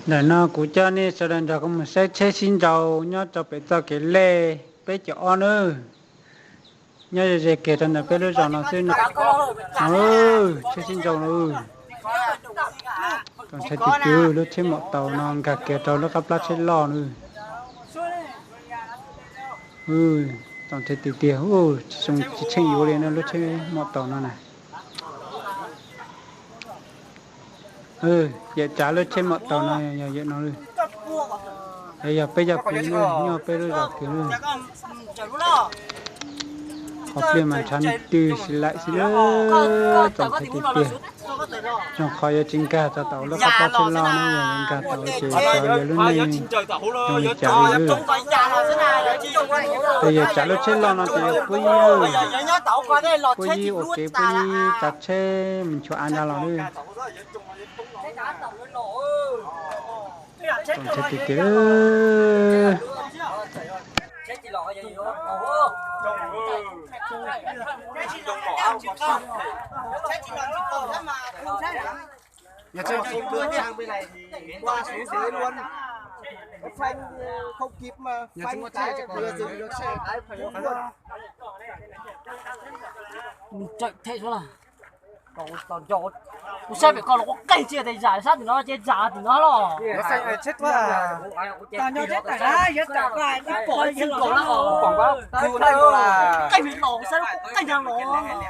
Ntawm no kuv coj nej sawv daws nrog kuv mus saib tsheb sib nraus nyob rau pem txoj kev lej peb caug ob nawb. Nyob ze ze kiag rau ntawm peb lub zos no xwb no. Tsheb sib nraus no. Txaus ntshai tiag tiag, lub tsheb maum taus no nkag kiag rau lub qab plab tsheb loj no. Txaus ntshai tiag tiag, tsis tsheej yuav li no lub tsheb maum taus no na. Yawm tsav lub tsheb maum taus no yog yawm no. Yog peb cov phooj ywg nyob peb lub zos kiag. Qhov pliaj mas ntshav twg si laim xwb na. Txaus ntshai tiag tiag. Zoo qhov yuav tsis nkag tau lub qab plab tsheb loj na, yog nkag tau ces xyov yog lub neej zoo li cas li. Ces yawm tsav lub tsheb loj no ces yog puab yib, puab yib ua kev puab yib tsav tsheb mus nchuav av nrad los na. Txaus ntshai tiag tiag. Qua xuống dưới luôn. Phanh không kịp mà phanh trái vừa dừng được xe. Nws tsawm them suav na. Kuv saib pem ko los kuv qeeg tsis tias zam sab tim no ces zam tim no los. Qeeg me los kuv saib kuv qeeg tag los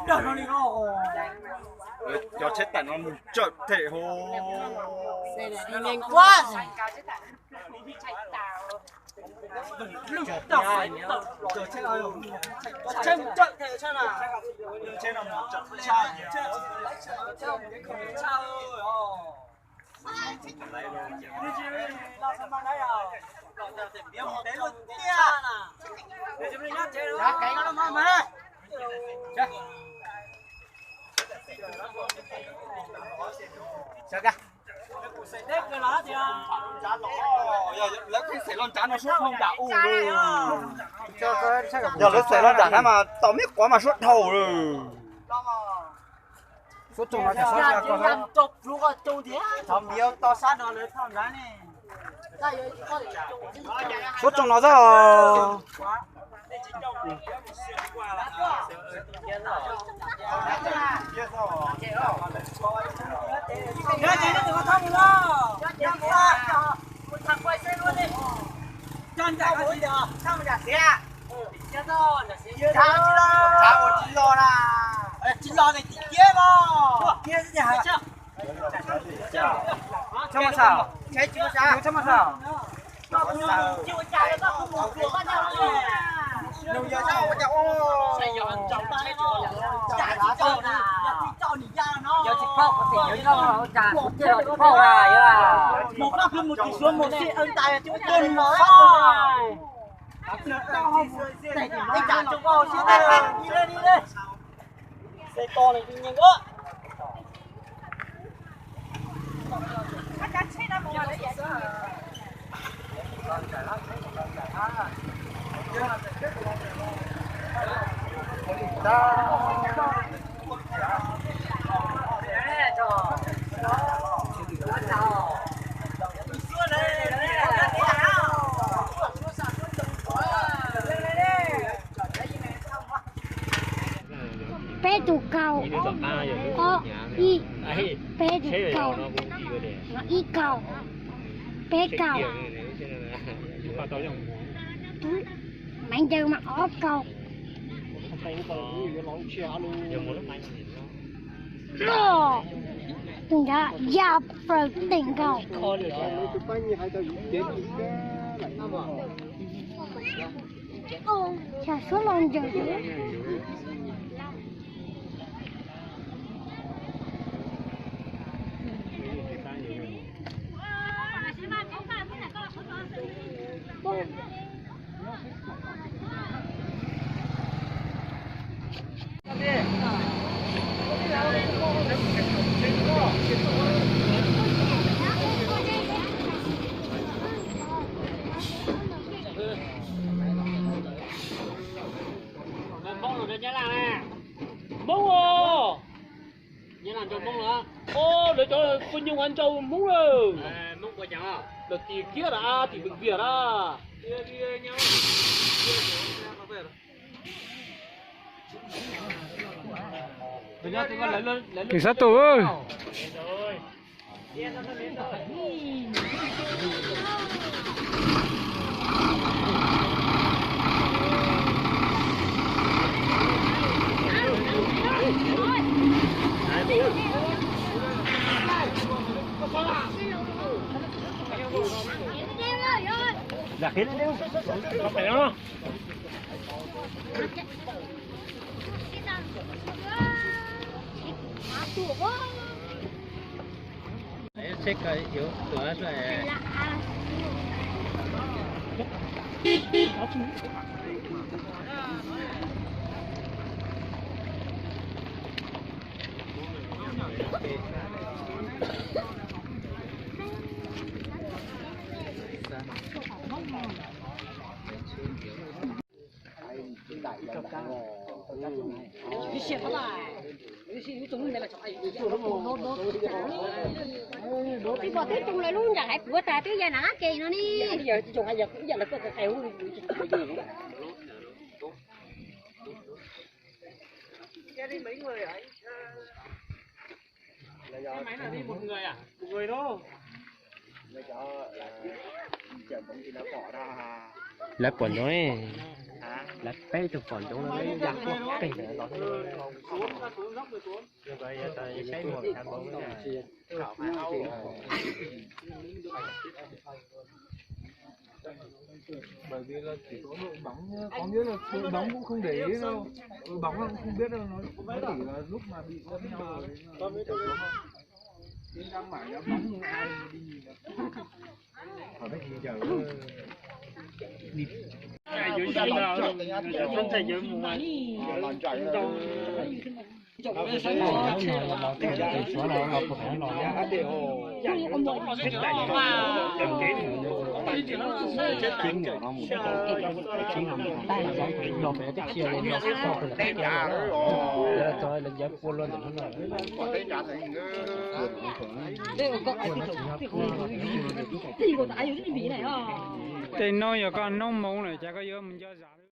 dag no li no. Cov tsheb tawm no nws tsawm them hos. Lawv kheej xeem los nrad no suab dhau nram u. Yog lawv xeem los nram na mas tau me quav mas suab dhau lawm. Suab tsoom no, suab tsoom no xwb os. Tsis los na. Tsis los ne, tim kiab os. Peb tus kaus, ob, ib, peb tus kaus, ib kaus, peb kaus, maiv ncaws mas ob kaus. Loj, tus nrad ya plaws teem nkaus. Tsam suab los ncaws. Hmoob os, Nyab Laj nrau Hmoob lawm. Os, lawv cov phooj ywg ua nrau Hmoob lawm. Lawv tim kiag lawm, tim pem vias na. Tim sab tus. Pom tib tug lawv lub nram haiv puav tas twb ya nram qab ke no ne. Lawv pom ntsoov, lawv peb tug pom ntsoov no, lawv ya tuaj pem lawm los. Saib mus khav npaum. Bởi vì là chỉ có đội bóng nhá, có nghĩa là đội bóng cũng không để ý đâu. Đội bóng là cũng không biết đâu, nó, nó chỉ là lúc mà bị đâm nhau rồi nó chảy xuống thôi. Chứ đang mải đá bóng thì ai mà đi nhìn đâu. Khỏi biết gì giờ. Tej no yog koj noob Hmoob lawm cas koj yuav mus nco zam.